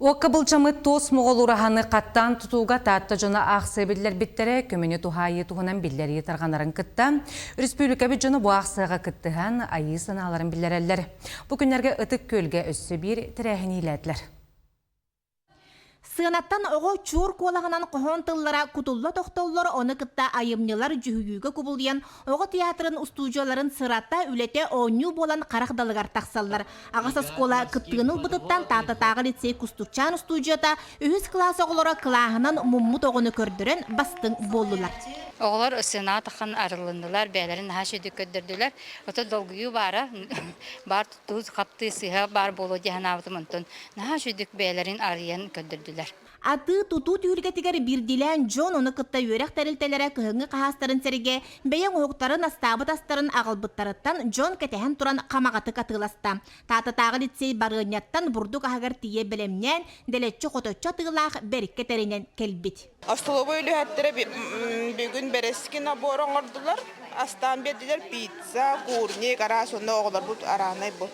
Уокка былдьаммыт туос моҕол ураһаны хаттаан тутууга Таатта дьоно аахсыйа биллэрбиттэрэ, көмөнү туһаайыы туһунан биллэрии тарҕанарын кытта, республикабыт дьоно бу аахсыйаҕа кыттыһан, айыы санааларын биллэрэллэр. Бу күннэргэ Ытык Күөлгэ өссө биир тэрээһини иилээтилэр. Сыанаттан оҕо чуор куолаһынан хоһоон тыллара кутулла тохтоллор, ону кытта айымньылар дьүһүйүүгэ кубулуйан, оҕо театрын устуудьуйаларын сырата, үлэтэ оонньуу буолан харах далыгар тахсаллар. Аҕыс оскуола кыттыыны ылбытыттан Тааттатааҕы лицей Кустукчаан устуудьуйата үһүс кылаас оҕолоро кылааһынан муммут оҕону көрдөрөн бастыҥ буоллулар. Оҕолор сыанаҕа таххан арыллыннылар, бэйэлэрин наһаа үчүгэйдик көрдөрдүлэр. Оттон долгуйуу баара, баар туус хаптыы сыыһа баар буолуо дии санаабытым онтон наһаа үчүгдүк бэйэлэрин арыйан көрдөрдүлэр. Атыы-тутуу түһүлгэтигэр биирдиилээн дьон ону кытта үөрэх тэрилтэлэрэ кыһыҥҥы хаһаастарын сэргэ бэйэ оҥоһуктарын астаабыт астарын аҕалбыттарыттан дьон кэтэһэн туран хамаҕатык атыыласта. Таататааҕы лицей барыанньаттан бурдук аһыгар тиийэ бэлэмнээн, дэлэччи-хоточчу атыылаах бэриккэ тэринэн кэлбит. Остолобуой үлэһиттэрэ бүгүн бэрэски набор оҥордулар. Астаан биэрдилэр пицца, курник, араас онно оҕолорбут араанай бу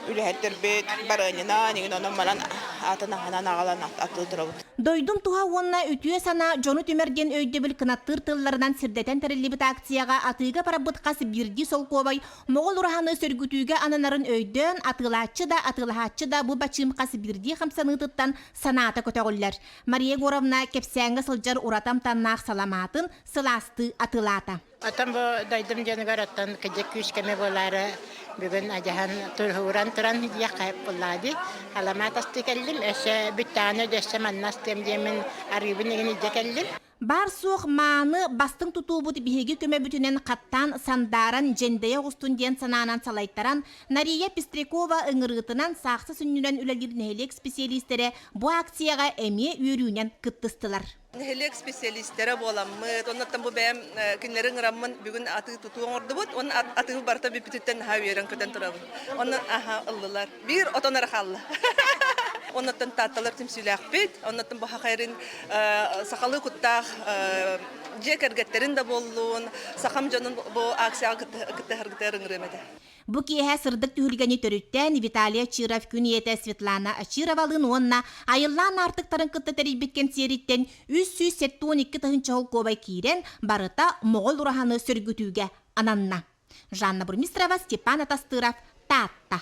үлэһиттэрбит барыанньанан игин онон манан атын аһынан аҕалан атыы турабыт. Дойдум туһа уонна үтүө санаа дьону түмэр диэн өйдөбүл кынаттыыр тылларынан сирдэтэн тэриллибит акцияҕа атыыга барбыт хас биирдии солкуобай Моҕол ураһаны сөргүтүүгэ ананарын өйдөөн, атыылааччы да, атыылаһааччы да бу бачыым хас биирдии хамсаныытыттан санаата көтөҕүллэр. Мария Егоровна кэпсээҥҥэ сылдьар ураты амтаннаах саламаатын сылаастыы атыылаата. Оттон бу дойдум дьонугар оттон кыдьык күүс көмө буолаары бүгүн адьаһан туруһууран туран диэх хайып буллаа дии. Саламаат астыы кэллим, өссө бүттэҕинэ өссө манна астыам диэммин арыыбын игин илдьэ кэллим. Баар-суох мааны бастыҥ тутуубут биһиги көмөбүтүнэн хаттаан сандааран дьэндэйэ оҕустун диэн санаанан салайтаран, Нария Пестрякова ыҥырыытынан саахса сүнньүнэн үлэлиир нэһилиэк специалистэрэ бу акцияҕа эмиэ үөрүүнэн кыттыстылар. Нэһилиэк специалистэрэ буоламмыт, оннуттан бу бэйэм кинилэри ыҥыраммын бүгүн атыы-тутуу оҥордубут уонна атыы барыта бүппүтүттэн наһаа үөрэн-көтөн турабын. Онно аха ыллылар. Биир отон эрэ хаалла. Оннуттан таатталар түмсүүлээхпит, оннуттан бу хахайрын сахалыы куттаах дьиэ кэргэттэрин да буоллун, сахам дьонун бу акцияҕа кыттыһаргытыгар ыҥырыам этэ. Бу киэһэ сырдык түһүлгэни төрүттээн Виталий Очиров күн ийэтэ Светлана Очировалыын уонна Айыллаан аартыктарын кытта тэрийбит кэнсиэриттэн 372 тыһыынча солкуобай киирэн, барыта Моҕол ураһаны сөргүтүүгэ ананна. Жанна Бурмистрова, Степан Атастыров, Таатта.